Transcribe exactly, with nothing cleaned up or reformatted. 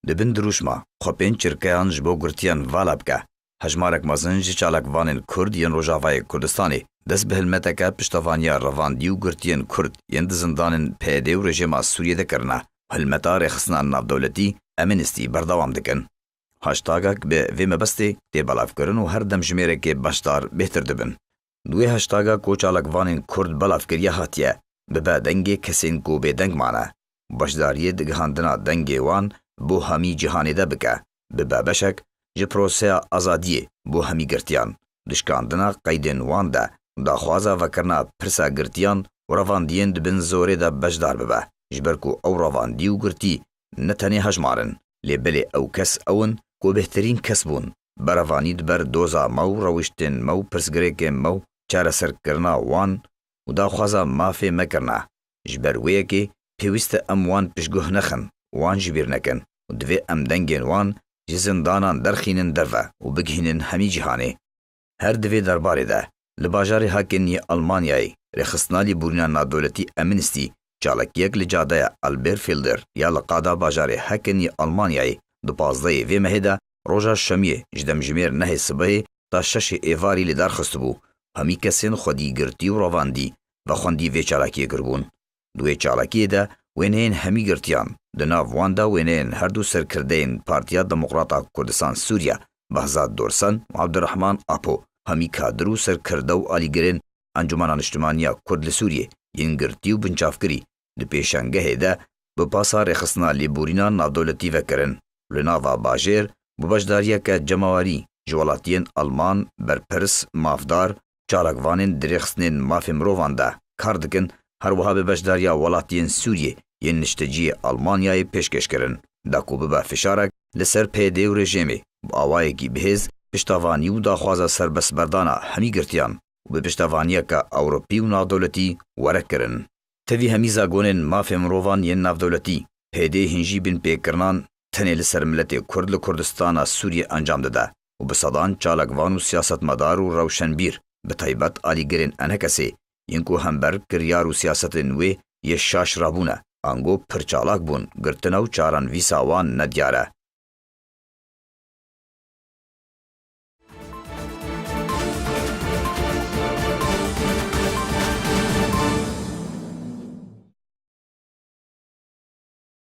Di bin dirûşma xwe pênc çirkeyan ji bo girtiyan vala bike. Hejmarek mezin ji çalakvanên Kurd yên Rojavayê Kurdistanê dest bi hilmeteke piştevaniya revandî û girtiyên Kurd yên di zindanên P Y D û rejîma Sûriyê de kirine. Hilmeta rêxistina navdewletî Amnesty berdewam dikin. Hashtagek bi vê mebestê tê belavkirin û her demjimêrekê beşdar bêhtir dibin. Di wê hashtaga ku çalakvanên Kurd belav kiriye hatiye, bibe dengê kesên ku bêdeng mane. Beşdariyê di gihandina dengê wan bo hemî cîhanê de bike, bibe beşek ji proseya azadiyê bo hemî girtiyan. Di şikandina qeydên wan de daxwaza vekirina pirsa girtiyan û revandiyên di bin zorê de beşdar bibe, ji ber ku ew revandî û girtî ne tenê hejmar in, lê belê ew kes ew in ku bêhtirîn kes bûn, berevanî di ber doza me û rewiştên me û pirsgirêkên me û çareserkirina wan û daxwaza mafê me kirine. Ji ber wê yekê pêwîst e em wan piştguh nexin, wan ji bîr nekin û divê em dengên wan ji zindanan derxînin derve û bigihînin hemî cîhanê. Her di vê derbarê de, li bajarê Haken yê Almanyayê, rêxistina lêborîna navdewletî Amnesty çalakiyek li cadeya Albert Felder ya li qada bajarê Haken yê Almanyayê di pazdehê vê mehê de roja şemiyê ji demjimêr nehê sibehê ta şeşê êvarî li dar xistibû. Hemî kesên xwedî girtî û revandî vexwendî vê çalakiyê kiribûn. Di wê çalakiyê de wêneyên hemî girtiyan, di nav wan de wêneyên her du serkirdeyên Partiya Demokrata Kurdistan Sûriye, Behzad Dorsan û Abdurrahman Apo, hemî kadir û serkirde û alîgirên Encûmena Niştimanî ya Kurd li Sûriyê yên girtî û binçavkirî di pêşengehê de bi pasa rêxistina lêborîna navdewletî vekirin. Li nava bajêr bi beşdariyeke cemawerî ji welatiyên Alman, berpirs, mafdar, çalakvanên di rêxistinên mafê mirovan de kar dikin, her wiha bi beşdariya welatiyên Sûriyê yên niştecihê Almanyayê pêşkêş kirin, da ku bibe fişarek li ser P Y D û rejîmê bi awayekî bihêz piştevanî û daxwaza serbestberdana hemî girtiyan û bi piştevaniyeke ewropî û navdewletî were kirin. Tevî hemî zagonên mafê mirovan yên navdewletî, P Y D hîn jî binpêkirinan tenê li ser miletê Kurd li Kurdistana Sûriyê encam dide û bi sedan çalakvan û siyasetmedar û rewşenbîr, bi taybet alîgirên ENKSê, yên ku hember kiryar û siyasetên wê yê şaş rabûne, ango pir çalak bûn, girtine û çarenvîsa wan nediyar e.